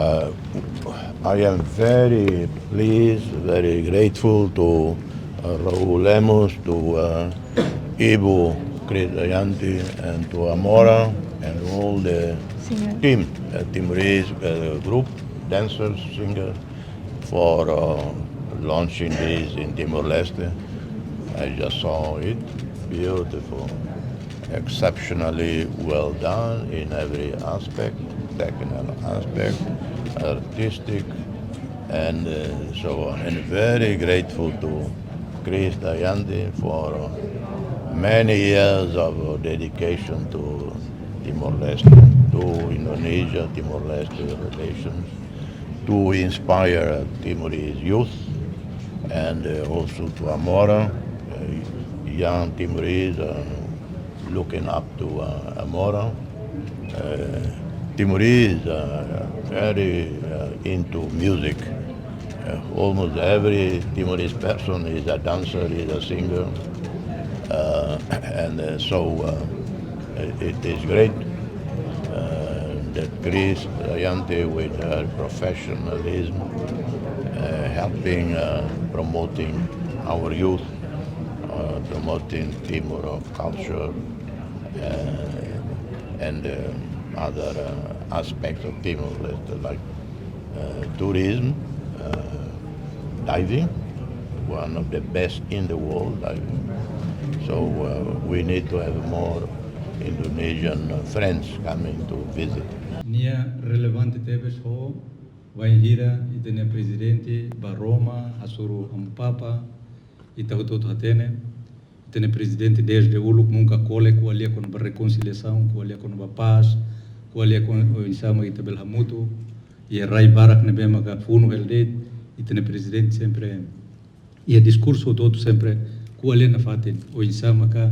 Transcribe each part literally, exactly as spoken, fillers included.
Uh, I am very pleased, very grateful to uh, Raul Lemos, to uh, Ivo Chris Dayanti, and to Amora, and all the team, uh, Timorese uh, group, dancers, singers, for uh, launching this in Timor-Leste. I just saw it, beautiful, exceptionally well done in every aspect, technical aspect, artistic, and uh, so on. And very grateful to Chris Dayanti for uh, many years of uh, dedication to Timor-Leste, to Indonesia, Timor-Leste relations, to inspire Timorese youth, and uh, also to Amora, uh, young Timorese uh, looking up to uh, Amora. Uh, Timorese are very uh, into music. Uh, almost every Timorese person is a dancer, is a singer. Uh, and uh, so uh, it is great uh, that Chris Dayanti, with her professionalism, uh, helping uh, promoting our youth, uh, promoting Timor culture, uh, and uh, other uh, aspects of Timor-Leste, like uh, tourism, uh, diving, one of the best in the world diving. So uh, we need to have more Indonesian uh, friends coming to visit. Nia relevante tebes ho bainhira ita-nia prezidente ba Roma, hasoru Amu Papa, ita hotu-hotu hatene. Ita-nia prezidente desde uluk nunka kole ko'alia kona-ba rekonsiliasaun, ko'alia kona-ba pás, ko'alia kona-ba oinsá mak ita bele hamutuk. Iha rai barak ne'ebé maka funu hela de'it, ita-nia prezidente sempre iha diskursu hotu-hotu sempre ko'alia nafatin oinsá maka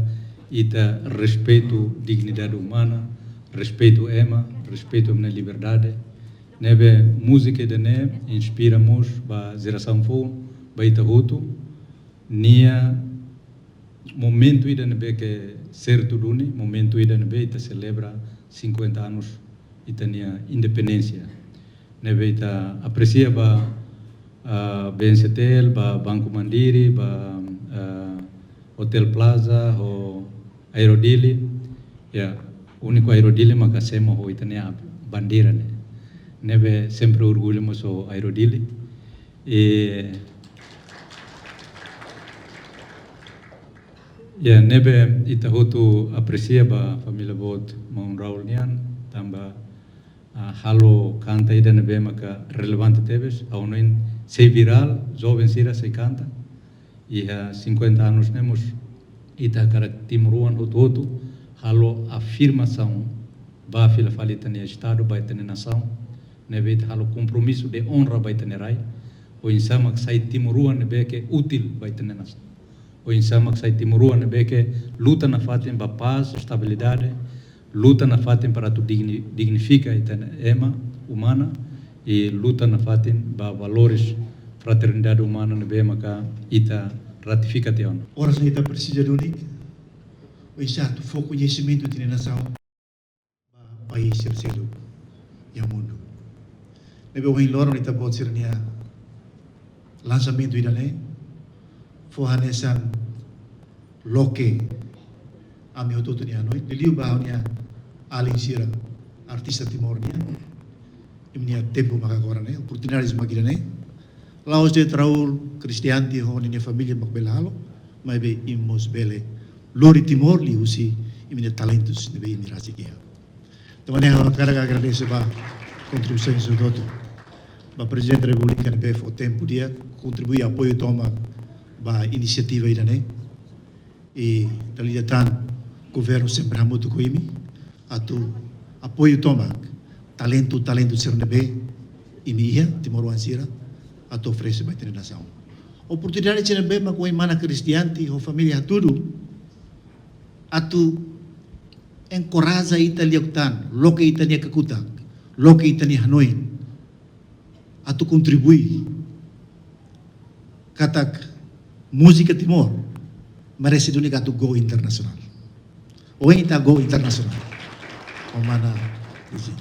ita respeitu dignidade umana, respeitu ema, respeitu ema nia liberdade. Ne'ebé múzika ida-ne'e inspira mós ba jerasaun foun, ba ita hotu. Nia momentu ida ne'ebé ke sertu duni, momentu ida ne'ebé ita selebra cinquenta anos ita-nia independénsia. Ne'ebé ita apresia ba ah, B N C T L, ba Banco Mandiri, ba ah, Hotel Plaza, ho Aero Dili. Ya, úniku Aero Dili maka semo ho ita-nia bandeira ne'e. Ne'ebé sempre orgullu mós ho Aero Dili. E ya, ne'ebé ita hotu apresia ba família boot maun Raul nian, tanba ah, halo kanta ida ne'ebé maka relevante tebes, ha'u hanoin sei virál, joven sira sei kanta. Iha cinquenta anos ne'e mós ita hakarak timoroan hotu-hotu halo afirmasaun ba fila fali ita-nia estadu, ba ita-nia nasaun. Ne'ebé ita halo kompromisu de onra ba ita-nia rai. Oinsá mak sai timoroan ne'ebé ke útil ba ita-nia nasaun. Oinsá mak sai timoroan ne'ebé ke luta nafatin ba pás, estabilidade, luta nafatin para atu digni-, dignifika ita-nia ema umana, i luta nafatin ba valores fraternidade umana ne'ebé maka ita ratifika tiha ona. Oras ne'e ita presiza duni, oinsá atu fó koñesimentu ita-nia nasaun ba país sira seluk iha mundu. Ne'ebé ohin loron ita-boot sira-nia lansamentu ida-ne'e fó hanesan loke ami hotu-hotu nia hanoin, liuliu ba ha'u-nia alin sira artista Timor nian, imi-nia tempu maka agora ne'e, oportunidade mak ida-ne'e. La'ós de'it Raul Chris Dayanti ho ninia família mak bele halo, maibé imi mós bele lori Timor liuhusi imi-nia talentus ne'ebé imi rasik iha. Tanba ne'e ha'u hakarak agradese ba kontribuisaun sira hotu. Ba Prezidente Repúblika ne'ebé fó tempu di'ak, kontribui apoiu tomak ba inisiativa ida-ne'e. I dala ida tan governu sempre hamutuk ho imi, atu apoiu tomak talentu, talentu sira ne'ebé imi iha, timoroan sira, atu oferese ba ita-nia nasaun. Oportunidade sira ne'ebé mak ohin mana Chris Dayanti ho família hatudu, atu enkoraja ita liafuan, loke ita-nia kakutak, loke ita-nia hanoin, atu kontribui katak múzika Timor merese duni atu go internasionál. Ohin ita go internasionál. Ho mana Lucy.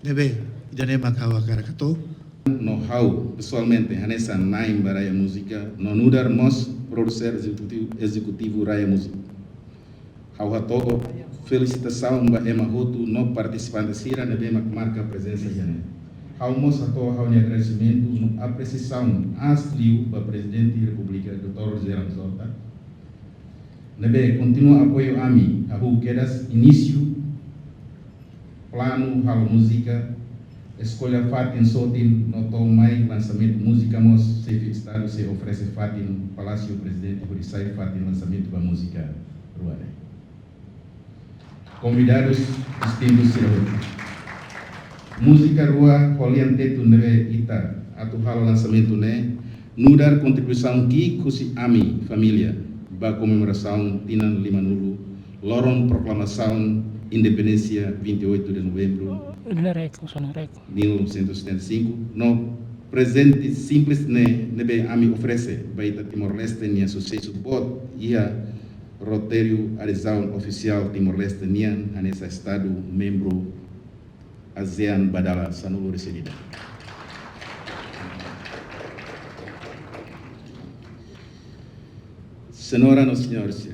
Ne'ebé, ida-ne'e mak ha'u hakarak hato'o. No ha'u pesoalmente hanesan na'in ba raya múzika, no nu'udar mós produtór ezekutivu, ezekutivu raya múzika. Ha'u hato'o felisitasaun ba ema hotu no partisipante sira ne'ebé mak marka prezensa iha ne'e. Ha'u mós hato'o ha'u-nia agradesimentu no apresiasaun aas liu ba Prezidente Repúblika, doutór José Ramos Horta, ne'ebé kontinua apoiu ami, hahú kedas inísiu planu halo múzika, eskolla fatin sotin no to'o mai lansamentu múzika mós, Xefe Estadu sei oferese fatin Palásiu Prezidente hodi sai fatin lansamentu ba múzika rua ne'e. Konvidadus distintu sira hotu. Múzika rua ho lian Tetun ne'ebé ita atu halo lansamentu ne'e, nu'udar kontribuisaun ki'ik husi ami família ba komemorasaun tinan limanulu, loron proklamasaun independénsia vinte e oito de novembro. Lerek, sona rek. Mil novecentos e setenta e cinco, no prezente simples ne'e, ne'ebé ami oferese ba ita Timor-Leste nia susesu boot iha roteiru adezaun ofisiál Timor-Leste nian hanesan Estadu membru ASEAN ba dala sanulu-resin-ida. Senhoras no senhores,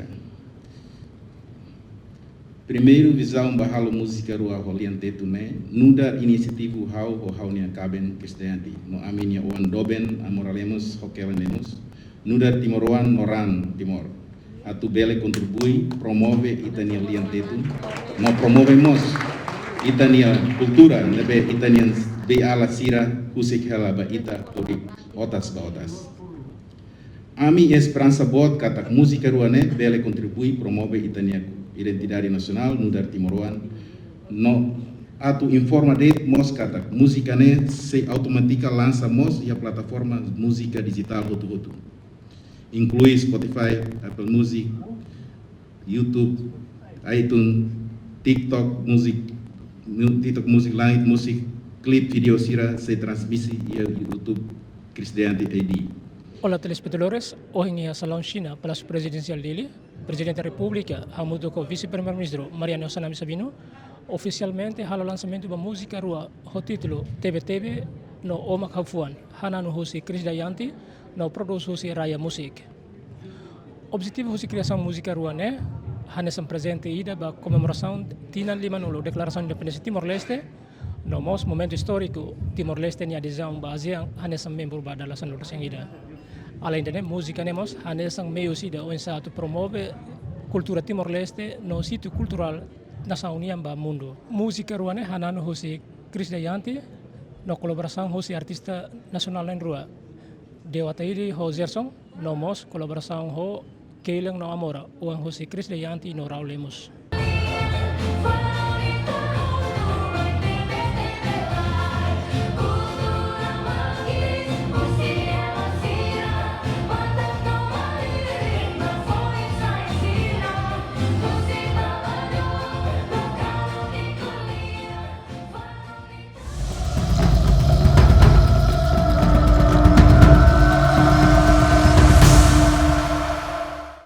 primeiru vizaun ba halo múzika rua ho lian Tetun ne'e, nu'udar inisiativa ha'u ho ha'u-nia kaben Chris Dayanti, no ami-nia oan doben Amora Lemos ho Kellen Lemos, nu'udar timoroan no raan Timor, atu bele kontribui promove ita-nia lian Tetun, no promove mós ita-nia kultura ne'ebé ita-nia bei-ala sira husik hela ba ita hodi otas ba otas. Ami esperansa boot katak múzika rua ne'e bele kontribui promove ita-nia identidade nasionál nu'udar timoroan, no atu informa de'it mós katak múzika ne'e sei automátika lansa mós iha plataforma múzika dijitál hotu-hotu, inklui Spotify, Apple Music, YouTube, iTunes, TikTok Music, mu-, TikTok Music, Line Music, klip vídeo sira sei transmite iha YouTube Chris Dayanti I D. Olá, telespetadores. Ohin iha Salaun Xina, Palásiu Prezidensiál Dili, Prezidente Repúblika hamutuk ho Vise-Primeiru-Ministru Mariano Xanana Sabino ofisialmente halo lansamentu ba múzika rua ho títulu Tebe-Tebe no Ó Mak Ha'u Fuan, hananu husi Chris Dayanti no prodús husi Raya Music. Objetivu husi kriasaun múzika rua ne'e hanesan prezente ida ba komemorasaun tinan limanulu Deklarasaun Independénsia Timor-Leste, no mós momentu istóriku Timor-Leste nia adezaun ba ASEAN hanesan membru ba dala sanulu-resin-ida. Aleinde ne'e, múzika ne'e mós hanesan meius ida oinsá atu promove kultura Timor-Leste no sítio kulturál nasaun nian ba mundu. Múzika rua ne'e hananu husi Chris Dayanti no kolaborasaun husi artista nasionál na'in rua, Deo Ataíde ho Gerson, no mós kolaborasaun ho Kellen no Amora, oan husi Chris Dayanti no Raul Lemos.